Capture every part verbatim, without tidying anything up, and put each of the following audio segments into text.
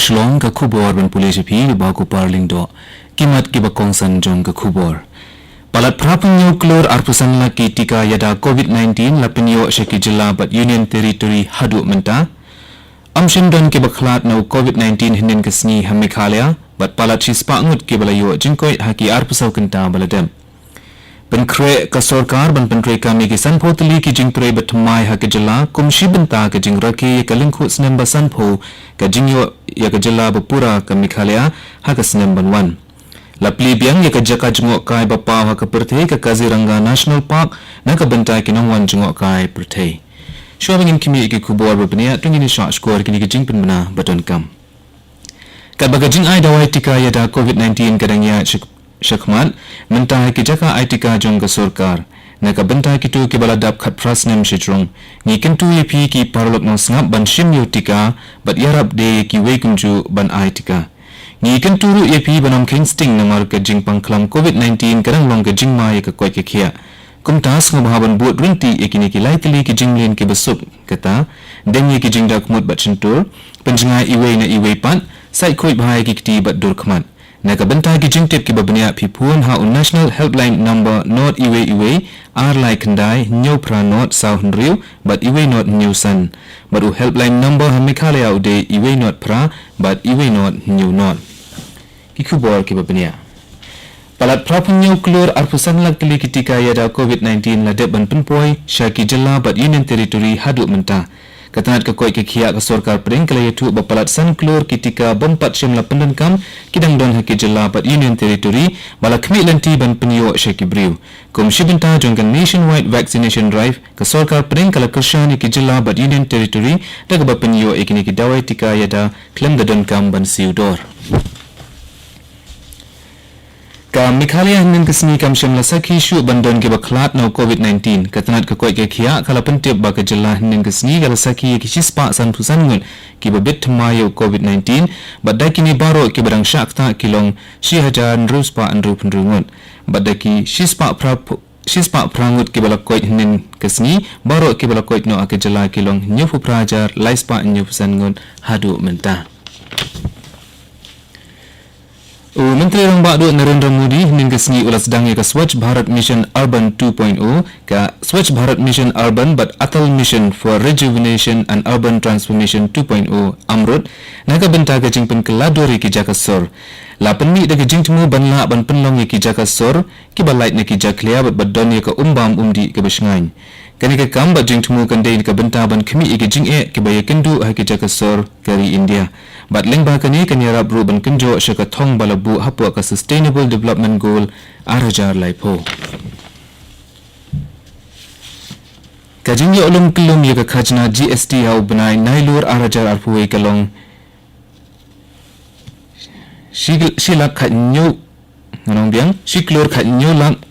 Shillong, ka khubor ban pule sha phi da u Bah Kupar Lyngdoh. Ki mat kiba kongsan jong ka khubor. Palat phra phew hynñiew klur arphew san lak ki tika ïada covid nineteen la pynïoh sha ki jylla bad Union Territory haduh mynta. Ym shym don kiba khlad na u covid nineteen hynnin ka sngi ha Meghalaya, bad palat shispah ngut kiba la ïoh jingkoit ha ki arphew saw kynta ba la dep. Pynkhreh ka sorkar ban pyntreikam ïa ki sanphew tylli ki jingtrei bathymmai ha ka jylla, kum shi bynta ka jingrakhe ïa ka lyngkhuh snem ba sanphew, ka jingïoh ïa ka jylla ba pura ka Meghalaya ha ka snem ban wan. La plie biang ïa ka jaka jngohkai ba paw ha ka pyrthei, ka Kaziranga National Park, na ka bynta ki nongwan jngohkai pyrthei. Shuwa ba ngin khmih ïa ki khubor ba bniah, to ngin ïa shah shkor kine ki jingpynbna ba donkam. Katba ka jingai dawai tika ïada covid nineteen ka dang ïaid shak-, shakhmat, mynta ha ki jaka ai tika jong ka sorkar, na ka bynta kito kiba la dap khatphra snem shajrong, ngi kyntu ïa phi ki paralok nongsngap ban shim ïa u tika bad ïarap de ïa kiwei kumjuh ban ai tika. Ngi kyntu ruh ïa phi ban ym kheiñ sting namar ka jingpang khlam covid nineteen ka dang long ka jingma ïa ka koit ka khiah. Kumta sngewbha ban bud ryntih ïa kine ki lai tylli ki jingmlien kiba suk, kata, deng ïa ki jingdakhmut bad shyntur, pynjngai iwei na iwei pat, sait khuid bha ïa ki kti bad dur khmat. Na ka bynta ki jingtip kiba bniah, phi phone ha u National Helpline number nought iwei iwei, ar lai khyndai, hynñiew phra nought saw hynriew bad iwei nought hynñiew san. Bad u helpline number ha Meghalaya u dei iwei nought phra bad iwei nought hynñiew nought. Ki khubor kiba bniah. Palat phra phew hynñiew klur arphew san lak tylli ki tika ïada covid nineteen la dep ban pynpoi sha ki jylla bad Union Territory haduh mynta. Ka tnat ka koit ka khiah ka sorkar pdeng ka la ïathuh ba palat san klur ki tika bym pat shym la pyndonkam ki dang don ha ki jylla bad Union Territory ba la khmih lynti ban pynïoh sha ki briew. Kum shi bynta jong ka Nationwide Vaccination Drive, ka sorkar pdeng ka la kyrshan ïa ki jylla bad Union Territory da kaba pynïoh ïa kine ki dawai tika ïada khlem da donkam ban siew dor. Ka Meghalaya hynnin ka sngi kam shym la sakhi shuh ban don kiba khlad na u covid nineteen. Ka tnat ka koit ka khiah ka la pyntip ba ka jylla hynnin ka sngi ka la sakhi ïa ki shispah sanphew san ngut kiba bit thymmai ïa u covid nineteen, bad da kine baroh kiba dang shah ktah ki long shi hajar hynriew spah hynriew phew hynriew ngut. Bad da ki shispah phra ph-, shispah phra ngut kiba la koit hynnin ka sngi, baroh kiba la koit noh ha ka jylla ki long hynñiew phew phra hajar lai spah hynñiew phew san ngut haduh mynta. U Myntri Rangbah Duh Narendra Modi hynnin ka sngi u la sdang ïa ka Swachh Bharat Mission Urban two point oh, ka Swachh Bharat Mission Urban bad Atal Mission for Rejuvenation and Urban Transformation two point oh, AMRUT, na ka bynta ka jingpynkylla dur ïa ki jaka sor. La pynmih da ka jingthmu ban lah ban pynlong ïa ki jaka sor kiba lait na ki jakhlia bad ba don ïa ka um bam um dih kaba shngaiñ. Kane ka kam bad jingthmu kan dei na ka bynta ban khmih ïa ki jingeh kiba ïakynduh ha ki jaka sor ka ri India. Bad lyngba kane kan ïarap ruh ban kynjoh sha ka thong ba la buh hapoh ka Sustainable Development Goal ar hajar laiphew. Ka jingïoh lum kyllum ïa ka khajna G S T ha u bnai Nailur ar hajar arphew wei ka long shi, shi lak khathynñiew, ngan ong biang, shi klur khathynñiew lak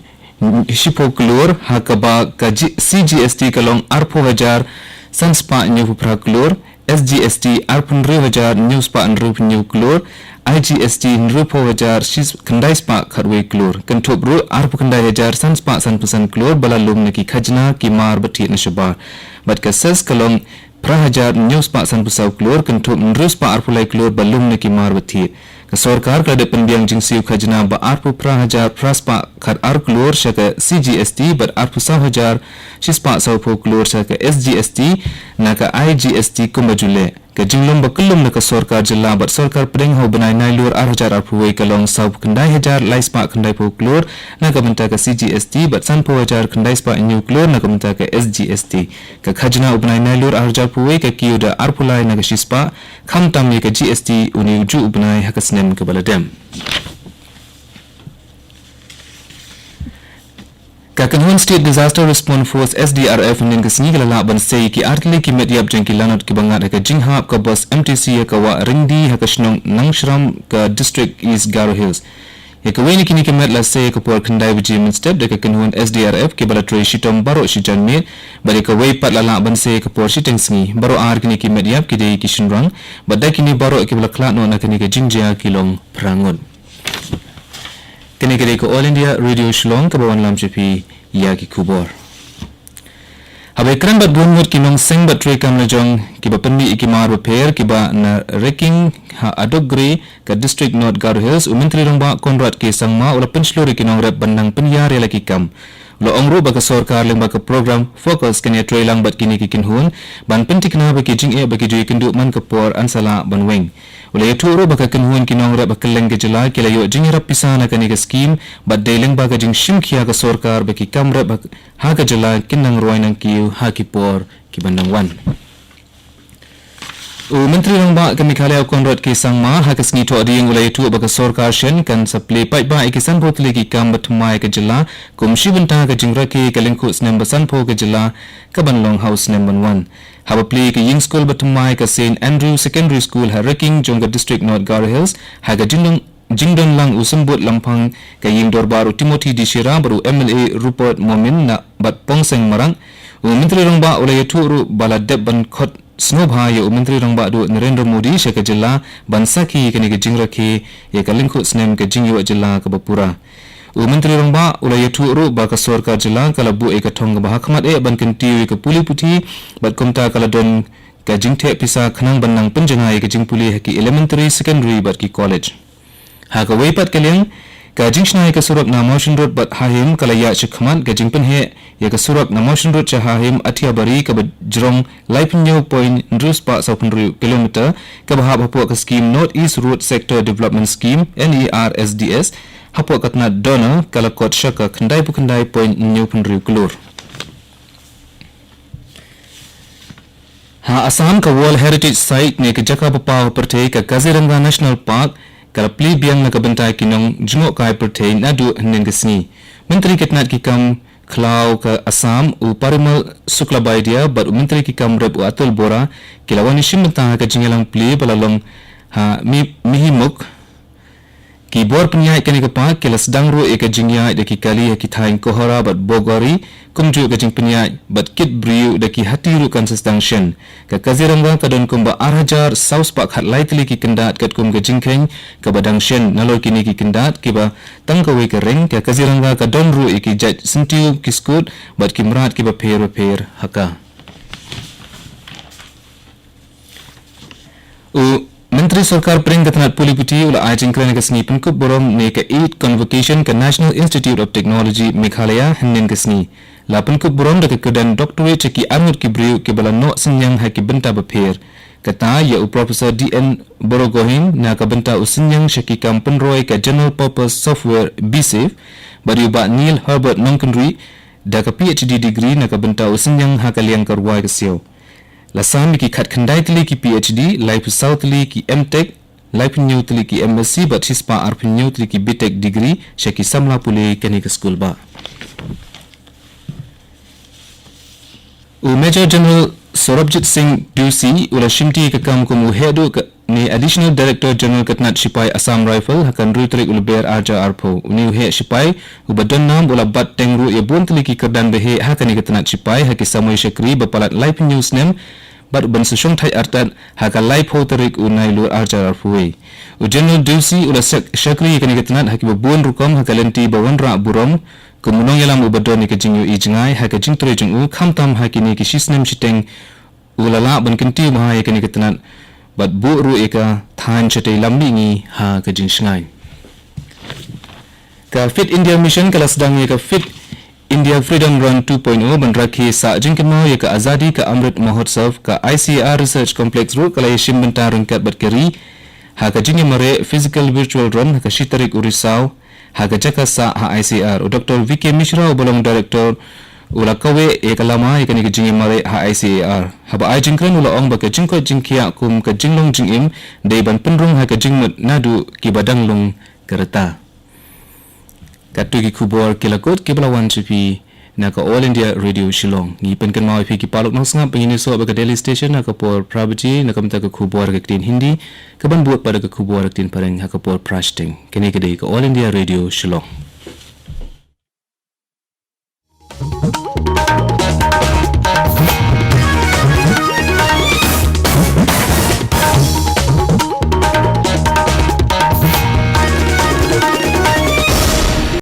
shiphew klur, ha kaba ka G-, C G S T ka long arphew hajar san spah hynñiewphew phra klur, S G S T arphew hynriew hajar hynñiew spah hynriewphew hynñiew klur, I G S T hynriewphew hajar shi-, khyndai spah khatwei klur, kynthup ruh arphew khyndai hajar san spah sanphew san klur ba la lum na ki khajna ki mar ba thied na shabar. Bad ka cess ka long phra hajar hynñiew spah sanphew saw klur, kynthup hynriew spah arphew lai klur ba lum na ki mar ba thied. Ka sorkar ka la dep pynbiang jingsiew khajna ba arphew phra hajar phra spah khat ar klur sha ka C G S T bad arphew saw hajar shi spah sawphew klur sha ka S G S T na ka I G S T kumba ju leh. Ka jinglum ba kyllum na ka sorkar jylla bad sorkar pdeng ha u bnai Nailur ar hajar arphew wei ka long sawphew khyndai hajar lai spah khyndaiphew klur na ka bynta ka C G S T bad sanphew hajar khyndai spah hynñiew klur na ka bynta ka S G S T. Ka khajna u bnai Nailur ar hajar arphew wei ka kiew da arphew lai na ka shispah, khamtam ïa ka G S T une u juh u bnai ha ka snem kaba la dep. Ka kynhun State Disaster Response Force, S D R F, hynnin ka sngi ka la lah ban sei ïa ki artylli ki met ïap jong ki lanot kiba ngat ha ka jinghap ka bos M T C ha ka wah Ryngdi ha ka shnong Nongshram ka District East Garo Hills. Ïa kawei na kine ki met la sei ha ka por khyndai baje mynstep da ka kynhun S D R F kiba la trei shitom baroh shi janmiet, bad ïa kawei pat la lah ban sei ha ka por shiteng sngi. Baroh ar kine ki met ïap ki dei ki shynrang, bad da kine baroh kiba la khlad noh na kane ka jingjia ki long phra ngut. Kane ka dei ka All India Radio Shillong kaba wanlam sha phi ïa ki khubor. Haba ïakren bad bun ngut ki nongseng bad treikam lajong kiba pynmih ïa ki mar bapher kiba na Reking ha Adokgre ka District North Garo Hills, u Myntri Rangbah Conrad K Sangma u la pynshlur ïa ki nongrep ban nang pynïar ïa la ki kam. U la ong ruh ba ka sorkar lyngba ka program FOCUS kan ïatreilang bad kine ki kynhun ban pynthikna ba ki jingeh ba ki ju ïakynduh man ka por yn sa lah ban weng. U la ïathuh ruh ba ka kynhun ki nongrep ha kylleng ka jylla ki la ïoh jingïarap pisa na kane ka skim bad dei lyngba ka jingshim khia ka sorkar ba ki kam rep ha, ha ka jylla kin nang roi nang kiew ha ki por kiban dang wan. U Myntri Rangbah ka Meghalaya u Conrad K Sangma ha ka sngi Thohdieng u la ïathuh ba ka sorkar shen kan sa plie paidbah ïa ki sanphew tylli ki kam ba thymmai ka jylla kum shi bynta ka jingrakhe ïa ka lyngkhuh snem ba sanphew ka jylla kaban long ha u snem ban wan. Haba plie ïa ka ïing skul ba thymmai ka Saint Andrew Secondary School ha Reking jong ka District North Garo Hills ha ka jingdon, jingdon lang u Symbud Lamphang ka ïing dorbar u Timothy D Shira bad u M L A Rupert Momin na bad Pongseng Marak, u Myntri Rangbah u la ïathuh ruh ba la dep ban khot sngewbha ïa u Myntri Rangbah duh Narendra Modi sha ka jylla ban sakhi ïa kane ka jingrakhe ïa ka lyngkhuh snem ka jingïoh jylla kaba pura. U Myntri Rangbah u la ïathuh ruh ba ka sorkar jylla ka la buh ïa ka thong kaba hakhmat eh ban kyntiew ïa ka pule puthi bad kumta ka la don ka jingtheh pisa khnang ban nang pynjngai ïa ka jingpule ha ki elementary, secondary bad ki college. Ha kawei pat ka liang, ka jingshna ïa ka surok na Mawshynrut bad Hahim ka la ïaid shakhmat, ka jingpynheh ïa ka surok na Mawshynrut sha Hahim Athiabari kaba jrong laiphew hynñiew point hynriew spah sawphew hynriew kilometer kaba hap hapoh ka skim North East Road Sector Development Scheme, N E R S D S, hapoh ka tnat DoNER ka la kot sha ka khyndaiphew khyndai point hynñiewphew hynriew klur. Ha Assam, ka World Heritage Site ne ka jaka ba paw ha pyrthei ka Kaziranga National Park ka la plie biang na ka bynta ki nongjngohkai pyrthei naduh hynnin ka sngi. Myntri ka tnat ki kam khlaw ka Assam u Parimal Suklabaidya bad u Myntri ki kam rep u Atul Bora ki la wan ïashim bynta ha ka jingïalang plie ba la long ha Mi-, Mihimukh. Ki bor pynïaid kane ka park ki la sdang ruh ïa ka jingïaid da ki kali ha ki thaiñ Kohora bad Bogori, kumjuh ka jingpynïaid bad kit briew da ki hati ruh kan sa sdang shen. Ka Kaziranga ka don kumba ar hajar saw spah khatlai tylli ki kyndat katkum ka jingkheiñ kaba dang shen. Nalor kine ki kyndat kiba tang kawei ka reng, ka Kaziranga ka don ruh ïa ki jait syntiew, ki skud bad ki mrad kiba pher bapher ha ka. U Myntri Sorkar Pdeng ka tnat pule puthi u la ai jingkren ha ka sngi pynkup burom ne ka eighth convocation ka National Institute of Technology Meghalaya hynnin ka sngi. La pynkup burom da ka kyrdan doctorate sha ki arngut ki briew kiba la noh synñiang ha ki bynta bapher. Kata ïa u Professor D N Borogohin na ka bynta u synñiang sha ki kam pynroi ka General Purpose Software BSAFE, bad ïa u Bah Neil Herbert Nongkynrih da ka P H D degree na ka bynta u synñiang ha ka liang ka rwai ka siaw. La sam ïa ki khatkhyndai tylli ki P H D, laiphew saw tylli ki M Tech, laiphew hynñiew tylli ki M Sc bad shispah arphew hynñiew tylli ki B Tech degree sha ki samla pule kane ka skul bah. U Major General Sorabjit Singh Dewsey u la shimti ïa ka kam kum u heh duh ka, ne Additional Director General ka tnat shipai Assam Rifle ha ka hynriew tarik u Lber arhajar arphew. Une u heh shipai uba don nam u la bat teng ruh ïa bun tylli ki kyrdan baheh ha kane ka tnat shipai ha ki samoi shakri ba palat laiphew hynñiew snem bad u ban sa shongthait artat ha ka laiphew tarik u Nailur arhajar arphew wei. U General Dewsey u la shak-, shakri ïa kane ka tnat ha kiba bun rukom ha ka lynti ba wanrah burom kum u nongïalam uba don ïa ka jingïohi jngai ha ka jingtrei jong u, khamtam ha kine ki shisnem shiteng u la lah ban kyntiew bha ïa kane ka tnat bad buh ruh ïa ka thaiñ shatei lam mihngi ha ka jingshngaiñ. Ka Fit India Mission ka la sdang ïa ka Fit India Freedom Run two point oh ban rakhe sah jingkynmaw ïa ka Azadi Ka Amrit Mahotsav. Ka I C A R Research Complex ruh ka la ïashim bynta ryngkat bad ka ri ha ka jingïamareh Physical Virtual Run ha ka shi tarik u Risaw ha ka jaka sah ha I C A R. U Doctor V K Mishra uba long Director u la kaweh ïa ka lama ïa kane ka jingïamareh ha I C A R. Haba ai jingkren u la ong ba ka jingkoit jingkhiah kum ka jinglong jingim dei ban pynrung ha ka jingmut naduh kiba dang long ka rta. Katto ki khubor ki la kut kiba la wan sha phi na ka All India Radio Shillong. Ngi pynkynmaw ïa phi ki paralok nongsngap ba ngin ïasoh bad ka Delhi Station ha ka por phra baje na ka bynta ka khubor ha ka ktien Hindi, kaban bud pat da ka khubor ha ka ktien Phareng ha ka por phra shiteng. Kane ka dei ka All India Radio Shillong.